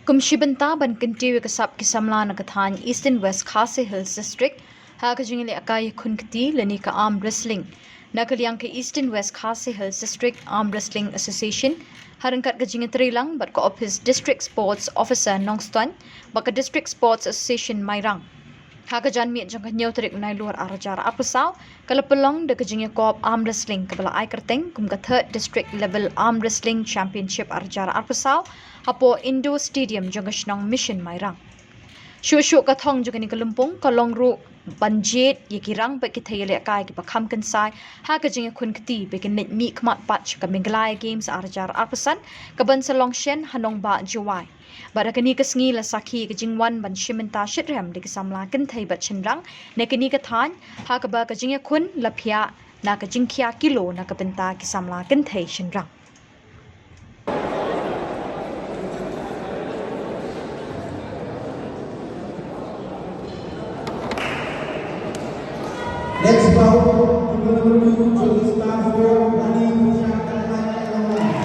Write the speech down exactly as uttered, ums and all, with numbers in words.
Kum shi bynta ban kyntiew ïa ka sap ki samla na ka thaiñ Eastern West Khasi Hills District ha ka jingïalehkai ïakhun kti lane ka arm wrestling, na ka liang ka Eastern West Khasi Hills District Arm Wrestling Association, ha ryngkat ka jingïatreilang bad ka ophis District Sports Officer Nongstoiñ bad ka District Sports Association Mairang, ha ka janmiet jong ka hynñiew tarik u Nailur ar hajar arphew saw, ka la pynlong da ka jingïakop arm wrestling kaba la ai kyrteng kum ka Third District Level Arm Wrestling Championship ar hajar arphew saw hapoh Indoor Stadium jong ka shnong Mission Mairang. Shuh shuh ka thong jong kane ka lympung ka long ruh ban jied ïa ki rang bad ki thei ïalehkai kiba kham kynsai ha ka jingïakhun kti ba kin leit mihkhmat pat sha ka Meghalaya Games ar hajar arphew san, kaban sa long shen ha nongbah Jowai. Bad ha kane ka sngi la sakhi ka jingwan ban shim bynta shitrhem da ki samla kynthei bad shynrang na kane ka thaiñ, ha kaba ka jingïakhun la phiah na ka jingkhia kilo na ka bynta ki samla kynthei shynrang. Next bout, number two, Joseph Stanfield, Honey Mucha, Kalman, Kalman.